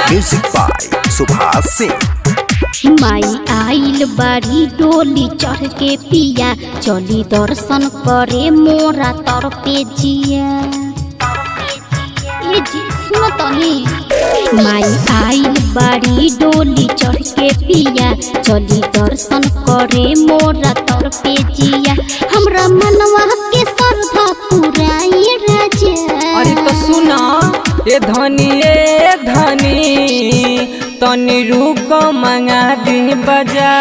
Music by Subhash Singh. माई आइल बारी डोली चढ़ के पिया, चली दर्शन करे मोरा तर पे जिया। ए जी सुनो तनी, माई आइल बारी डोली चढ़ के पिया, चली दर्शन करे मोरा तर पे जिया। हमरा मनवा के श्रद्धा पुराई राजा। अरे तो सुना ए धनी, ए धनी तनी रुक मंगा दी बजा।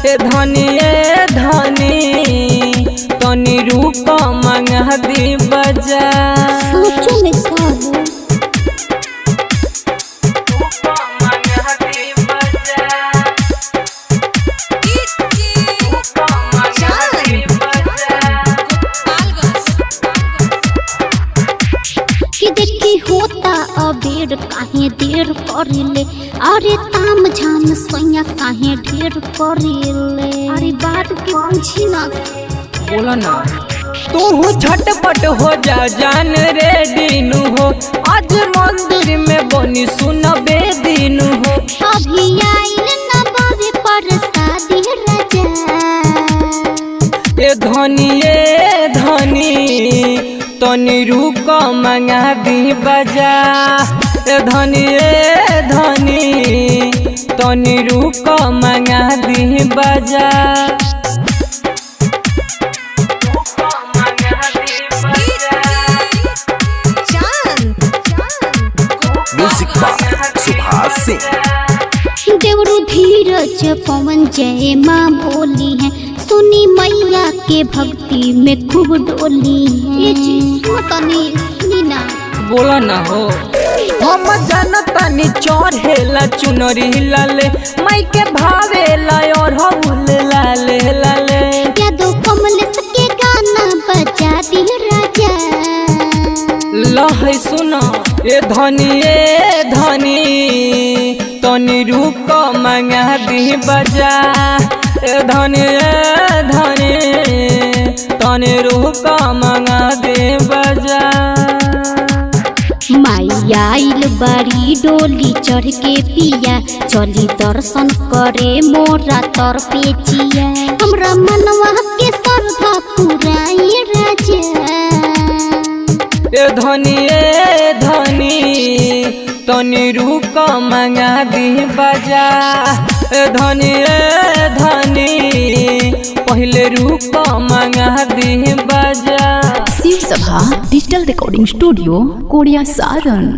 ए धनी, ए धनी तनी रुक मंगा दी बजा। सोचो में का हो। कि देखी होता अबेर काहे देर करिले, अरे ताम झाम सैया काहे ढेर करिले। अरे बात के पूछी ना। बोला ना तू झटपट हो जा जान रे दीनू हो, आज मंदिर में बनी सुन बे दीनू हो। अभी आइल न बाबे पर शादी राजा। ए धनी, ए धनी तनी रुक मंगा दी बजा। ए धनी, ए धनी तनी रुक मंगा दी बजा। Music by Subhash Singh. देवरु धीरज पवन जय माँ बोली है, सुनी मैया के भक्ति में खूब डोली है। ये जी सुनो तनी, सुनी ना। बोला ना हो, हम जनतानी चढ़ेला चुनरी लाले, माई के भावेला और हउल लाले लाले। यादव कमल के गाना बजा दी राजा। लहै सुन ए धनी, ए धनी तनी रुक मंगा दी बजा। ए धनी, ए धनी तनी रुक मंगा दे बजा। माई आइल बारी डोली चढ़ के पिया, चली दर्शन करे मोरा तर पे जिया। हमरा मनवा के श्रद्धा पुराई राजा। ए धनी, ए धनी तनी रुक मंगा दी बजा। ए धनी, ए धनी पहले रुक मंगा दी बजा। Shiv Sabha digital recording studio, Kodiya Saran.